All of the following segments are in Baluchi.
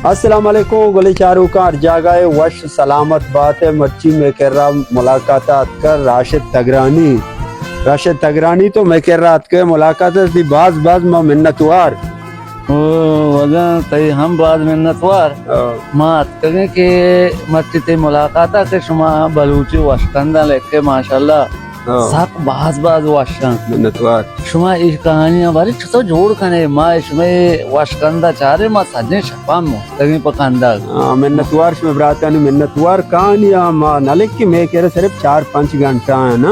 السلام علیکم گلیں چاروکاں، ہر جاگہ ءَ وش سلامت بات ئے۔ مرچی مئے کرا ملاقات ءَ اتکگ راشد تگرانی۔ راشد تگرانی تو مئے کرا اتکے ملاقات ءَ، تئی باز باز ما منتوار۔ او وجہ تئی ہم باز منتوار۔ ہاں۔ ما اتکگیں کہ مرچی تئی ملاقات ءَ کہ شما بلوچی وشکنداں لکھے ماشاءاللہ۔ ہاں۔ سک باز باز وشاں۔ منتوار۔ شما اے کہانیاں بارے چطور جوڑ کنے؟ ما شمئے وشکند ءَ چارے، ما سجیں شپاں مستگیں پہ کندگ۔ ہاں، منتوار شمئے براتانی منتوار۔ کہانیاں ما نہ لکھیں، مئے کرا صرف چار پنچ گھنٹہ ایں نا۔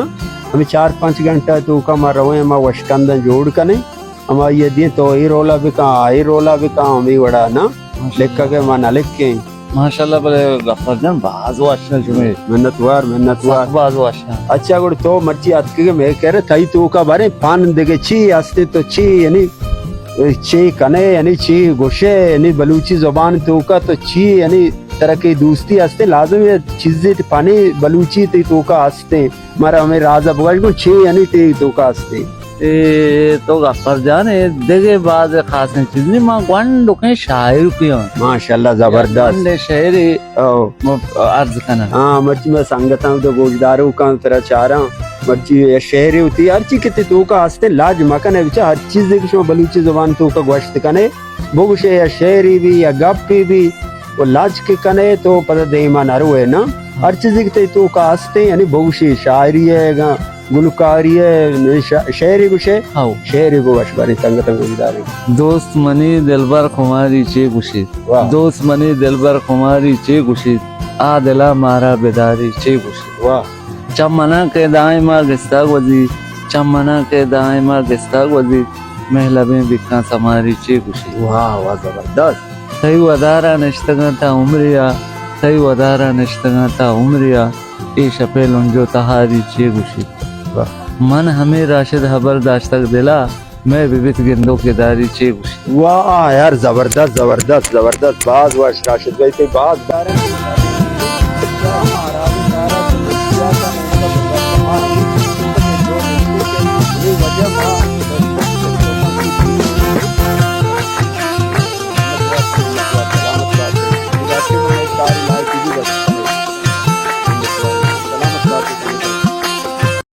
ہمے چار پنچ گھنٹہ ءِ توکا ما رویں، ما وشکنداں جوڑ کنیں۔ ہمائی ءَ دیں تو اے رولا بکن، آ اے رولا بکن، ہمے وڑا نا۔ ماشاءاللہ۔ لکھگ ءَ ما نہ لکھیں۔ ماشاءاللہ، بلے غفار جان، باز وش ایں شمئے۔ منتوار، منتوار۔ سک باز وش ایں۔ اچھا، گڑا تو مرچی اتکگے مئے کرا، تئی توکا باریں پان دگہ چی ہستے، تو چی، یعنی، چی کنے، یعنی چی گوشے، یعنی بلوچی زبان توکا تو چی، یعنی ترا کہ دوستی ہستے، لازم ایں چیزے تئی پانے بلوچی تئی توکا ہستے۔ مارا ہمے راز ءَ بگوش گوں، چے یعنی تئی توکا ہستے؟ اے تو غفار جان، اے دگہ باز خاصیں چیز نی، ما گونڈکیں شاعر کیاں۔ ماشاءاللہ، زبردست۔ گونڈیں شعرے او۔ م-، عرض کناں۔ ہاں، مرچی ما سنگتاں تو گوشداروکاں ترا چاراں، مرچی یا شعرے ہوتی، ہر چی کہ تئی توکا ہستے، لاج مکنے بچا، ہر چیزے کہ شما بلوچی زبان توکا گوشت کنے، بگوشے، یا شعرے بی، یا گپے بی، و لاج کہ کنے تو پدا دیما نہ روئے نا۔ ہر چیزے کہ تئی توکا ہستے، یعنی بگوشے، شاعری ءَ، گا-، گلوکاری ءَ، ش-، شعرے گوشے، ہاؤ۔ شعرے بگوش باریں سنگتاں گوشداریں۔ دوست منی دلبر خماری چے گوشیت؟ واہ۔ دوست منی دلبر خماری چے گوشیت؟ آ دلا مارا بداری چے گوشیت؟ واہ۔ چہ منا کہ دائما گستا گوزی، چہ منا کہ دائما گستا گوزی، مہلبیں بکاں سماری چے گوشی؟ واہ، واہ، زبردست۔ تئی ودارا نشتگاں تا عمریا، تئی ودارا نشتگاں تا عمریا، اے شپے لنجو تہاری چے گوشی؟ واہ۔ من ہمے راشد ہبر داشتگ دلا، مئے ببیت گندوک اداری چے گوشی؟ واہ، یار، زبردست، زبردست، زبردست، باز وش راشد بھائی، تئی باز داریں۔